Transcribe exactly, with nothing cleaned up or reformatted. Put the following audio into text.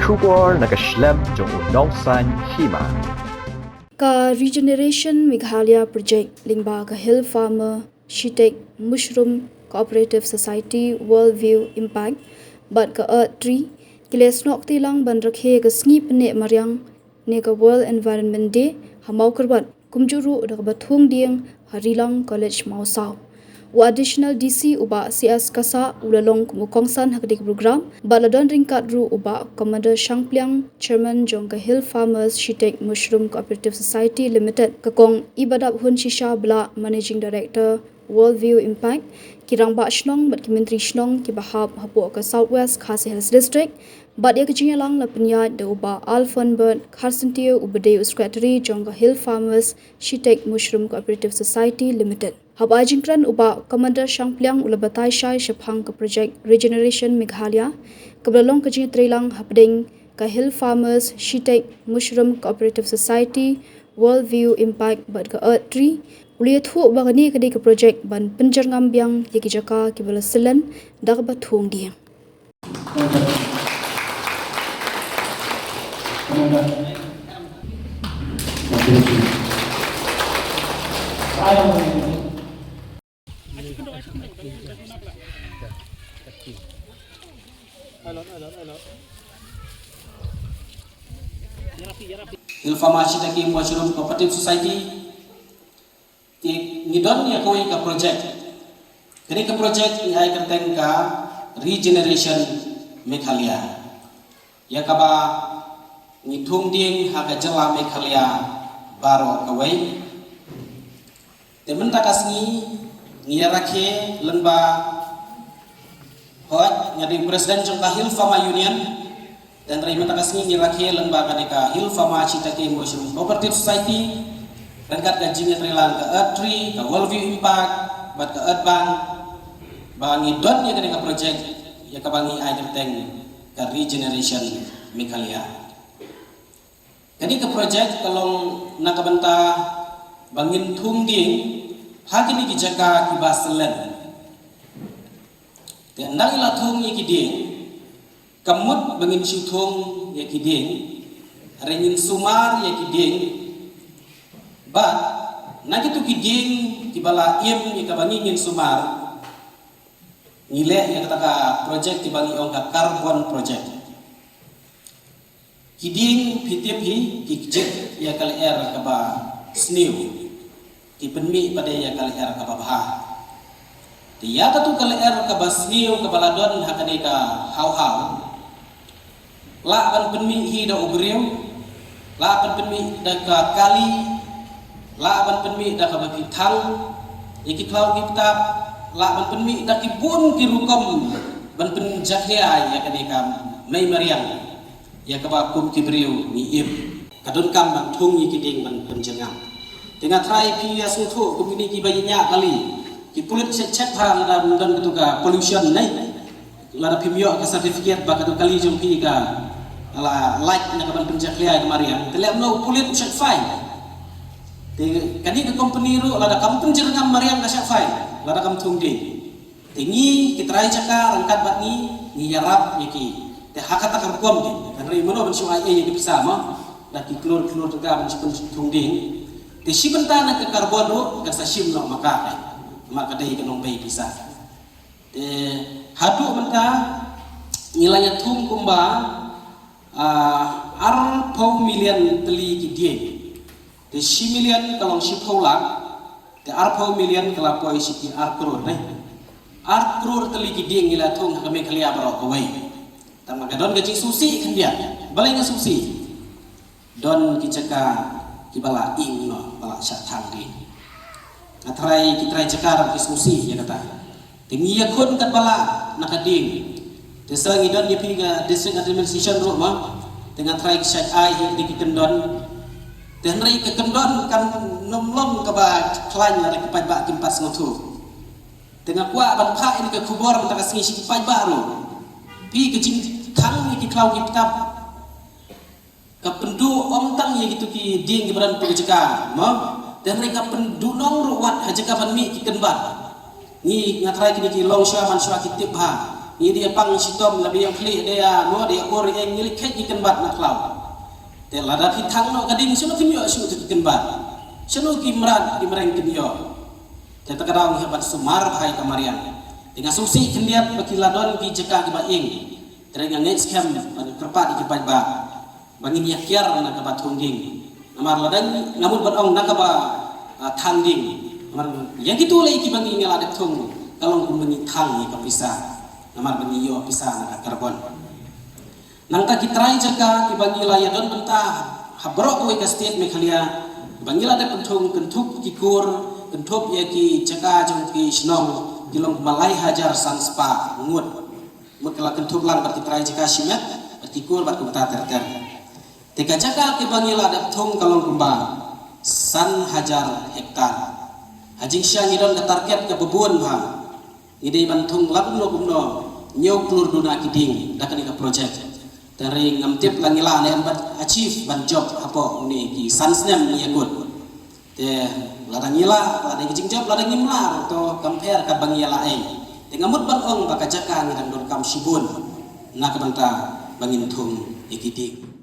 Khubor na ka shlem jong u nongsan hima. Ka Regeneration Meghalaya Project lyngba ka Hill Farmer Shitek Mushroom Cooperative Society World View Impact bad ka Earth Tree ki la snoh kti lang ban rakhe ka sngi pyneh mariang ne ka World Environment Day ha Mawkyrwat, kumjuh ruh da kaba thung dieng ha Rilang College Mawsaw. U Additional D C u Bah C S Kasa u la long kum u kongsan ha katei ka program bad la don ryngkat ruh u Bah Commander Shangpliang, Chairman jong ka Hill Farmers Shitek Mushroom Cooperative Society Limited, ka Kong Ibadap Hun Shisha Blah, Managing Director Worldview Impact, ki rangbah shnong bad ki myntri shnong kiba hap hapoh ka South West Khasi Hills District, bad ïa ka jingïalang la pynïaid da u Bah Alfon Bird Kharsyntiew uba dei u Secretary jong ka Hill Farmers Shitek Mushroom Cooperative Society Limited. Haba ai jingkren u Bah Commander Shangpliang u la batai shai shaphang ka project Regeneration Meghalaya, kaba la long ka jingïatreilang hapdeng ka Hill Farmers Shitek Mushroom Cooperative Society, Worldview Impact bad ka Earth Tree. U la ïathuh ba kane ka dei ka project ban pynjyrngam biang ïa ki jaka kiba la syllen da kaba thung dieng. Hill Farmers Shitek Mushroom Cooperative Society. Te ngi don ïa kawei ka project. Kane ka project ngi ai kyrteng ka Regeneration Meghalaya, ïa kaba ngi thung dieng ha ka jylla Meghalaya baroh kawei. Te mynta ka sngi ngi ïa rakhe lyngba, hooid, nga dei president jong ka Hill Farmer Union. Te hynrei mynta ka sngi ngi rakhe lyngba kane ka Hill Farmer Shitek Mushroom Cooperative Society ryngkat ka jingïatreilang ka Earth Tree, ka Worldview Impact bad ka Earth Bank, ba ngi don ïa kane ka project ïa kaba ngi ai kyrteng ka Regeneration Meghalaya. Kane ka project ka long na ka bynta ba ngin thung dieng ha kine ki jaka kiba syllen. Te ynda ngi la thung ïa ki dieng, ka mut ba ngin shu thung ïa ki dieng, hynrei ngin sumar ïa ki dieng. Bad na kito ki dieng kiba la im ïa kaba ngi ngin sumar, ngi leh ïa kata ka project kiba ngi ong ka carbon project. Ki dieng phi tip hi ki kjit ïa ka lyer kaba sniew, ki pynmih pat de ïa ka lyer kaba bha. Te ïa katu ka lyer kaba sniew kaba la don ha kane ka hawhaw, lah ban pynmih hi da u briew, lah ban pynmih da ka kali, lah ban pynmih da kaba phi thang ïa ki khlaw ki btap, lah ban pynmih da ki bun ki rukom ban pynjakhlia ïa kane ka mei mariang ïa kaba kum ki briew ngi im. Ka donkam ban thung ïa ki dieng ban pynjyrngam. Te nga tharai phi ïa sngewthuh kum kine kiba ïa ñiah kali, ki pulit check check bha lada don katu ka pollution ne. Lada phim ïoh ka certificate ba katu kali jong phi ka la lait na ka ban pynjakhlia ïa ka mariang, te leh kumno u pulit u shah fine? Te kane ka company ruh lada kam pynjyrngam mariang ka shah fine lada kam thung dieng. Te ngi ki trai jaka ryngkat bad ngi, ngi ïarap ïa ki. Te ha kata ka rukom te, hynrei mano ban shu ai ei ïa ki pisa mo, da ki klur klur tyngka ban shu pynthung dieng. Te shi bynta na ka carbon ruh kan sa shim noh ma ka, ma ka dei ka nongbei pisa. Te haduh mynta ngi la ïathung kumba, ah, arphew million tylli ki dieng. Te shi million ka long shiphew lak, te arphew million ka la poi shi ki ar klur, ne? Ar klur tylli ki dieng ngi la thung ha ka Meghalaya baroh kawei. Tang ba ka don ka jingsngewsih khyndiat. Balei nga sngewsih? Don ki jaka kiba la ing noh, ba la shah thang dieng. Nga trai, ki trai jaka ruh ki sngewsih ïa kata. Te ngi ïakhun katba lah na ka dieng. Te sa ngi don ïa phi ka district administration ruh mo. Te nga trai ki shah ai ïa ki kyndon. Te hynrei ka kyndon kan nym long kaba khlaiñ lada ki paidbah kim pat sngewthuh. Te nga kwah ban phah ïa ka khubor mynta ka sngi sha ki paidbah ruh. Phi ka jingthang ïa ki khlaw ki btap ka pynduh ym tang ïa kitu ki dieng kiba don ha ka jaka mo, te hynrei ka pynduhnong ruh wat ha jaka ban mih ki kynbat. Ngi, nga trai kine ki longshuwa mansuwa ki tip bha. Ngi dei pang shitom la biang khlieh dei a mo dei a ur eng ngi li khet ki kynbat na khlaw. Te lada phi thang noh ka ding shano kin ïoh shuh ki kynbat. Shano ki mrad ki mreng kin ïoh. Te ta ka daw ngi hap ban sumar bha ïa ka mariang. Te nga sngewsih khyndiat ba ki la don ki jaka kiba ing. Te nga ngeit skhem ban kyrpad ïa ki paidbah. Ba ngin ïa kiar na kaba thung ding. Namar lada nga mut ban ong na kaba ah, thang ding. Namar ïa kitu lei kiba ngi la dep thung ka long kumba ngi thang ïa ka pisa. Namar ba ngi ïoh pisa na ka carbon. Nangta ki trai jaka kiba ngi la ïa don bynta ha baroh kawei ka state Meghalaya ba ngi la dep thung kynthup ki kur kynthup ïa ki jaka jong ki shnong ki long kumba lai hajar san spah ngut. Mut ka la kynthup lang bad ki trai jaka shimet bad ki kur bad kumta ter ter. Te ka jaka kiba ngi la dep thung ka long kumba san hajar hektar. Ha jingshisha ngi don ka target kaba bun bha. Ngi dei ban thung la kumno kumno hynñiew klur duna ki dieng da kane ka project. Te hynrei ngam tip la ngi la ne em ban achieve ban jop hapoh une ki san snem ngi ïa kut. Te lada ngi la, lada ngi jingjop, lada ngim la ruh to kam pher katba ngi ïa la ei. Te nga mut ban ong ba ka jaka ngi dang donkam shibun na ka bynta ba ngin thung ïa ki dieng.